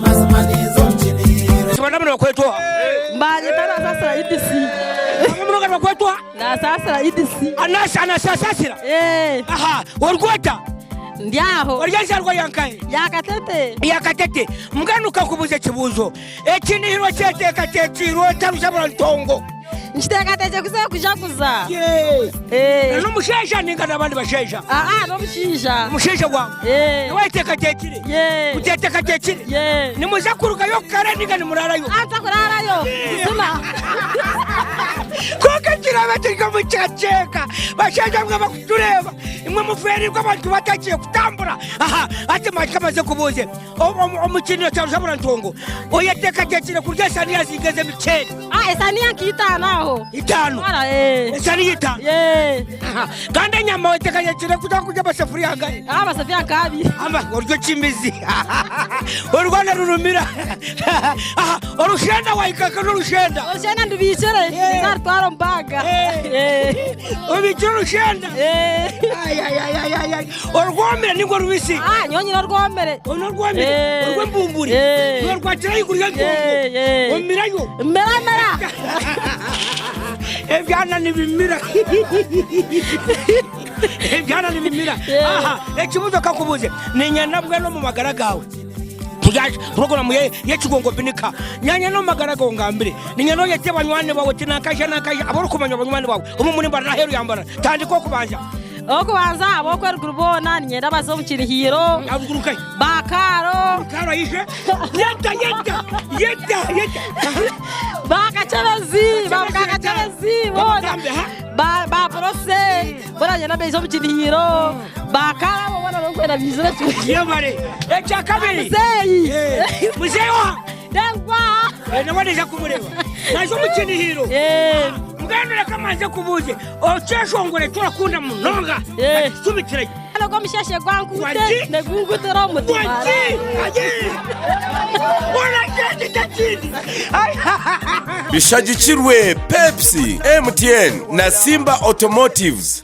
Amazima ninza omu kinihiro. Bana muno bakwetwa oha? Mbanyeta Nasasira Idisi. Bamwe muno bakwetwa oha? Nasasira Idisi. Anasi anasasasira. Eh. Aha, origwota? Ndi aho. Ori enzarwa ya nkahe? Ya Katete. Ya Katete. Mbwenu kakubuuza ekibuuzo. Ekinihiro kyeteekateekiirwe ota Rushabura Ntongo? Nkiteekateekire kuza kujaguza. Yee. Eh. N'omushaija ninga n'abandi bashaija? Aa, n'omushaija. Omushaija waawe? Eh. Niwe ayeteekateekire? Yee. Muteekateekire? Yee. Nimuza kurugayo kare ninga nimuraarayo? Ah, nza kuraarayo. Buzima. Kwonka ekiraabe kiri omu kyaceeka, bashaija mwe abarikutureeba, imwe mufeereirwe abantu batagiye kutambura. Aha, hati kamaze kubuuze. Omu kiniro kya Rushabura Ntongo, oyeteekateekire kurya esaniya zinga ez'emiceeri? Ah, esaniya nk'itaano aho. Itaano? Mara, eh. Esaniya itaano? Yee. Aha. Kandi enyama oyeteekateekire kuza kurya amasafuriya angahe? Ah, amasafuriya nk'abiri. Ama, orya ekimizi. Orwana rurumira. Aha, orushenda wahika nka n'orushenda. Orushenda ndubiikire, Eh. nzarutwara omu baaga. Eh. Eh. Obiikire orushenda? Eh. Ai, ai, ai, ai, ai, ai. Orwomire ningwa orubisi? Ah, nyowe nyine orwomire. Oine orwomire? Eh. Orw'embumburi? Eh. Norwakira ahaiguru y'entongo? Eh, eh. Omirayo? Mira, mira. Ebyana nibimira. Ebyana nibimira. Eh. Aha, ekibuzo kakubuze. Niinyenda mbwenu omu magara gaawe. Turyahika puroguramu y'ekigongo binika. Nyanya n'omu magara gawe ongambire. Niinyenda oyete banywani baawe oti nankaija nankaija abu orikumanya banywani baawe omu muri Mbarara aheeru ya Mbarara. Tandika okubanza. Ow'okubanza ab'okweruguru boona niinyenda baze omu kirihiiro. Aruguru nkahi? Ba Kaaro. Kaaro aije. Yeta yeta yeta yeta. Ba Kakyebezi, ba Kakyebezi boona. Ba ba Borose boona niinyenda baije omu kirihiiro. Ba Kaaro abo boona n'okwenda baizire. Yebare. Ekyakabiri. Muzeeyi. Muzeeyi oha? Ndengwa. Nawe naija kumureeba. Naija omu kirihiiro. Mbwenu reka mbanze nkubuuze. Okyeshongoro eki orakunda munonga akitumikireyo. Ogwo omusheshe gwankute nigungutira omu mutima. Bishagikirwe Pepsi, MTN na Simba Automotives.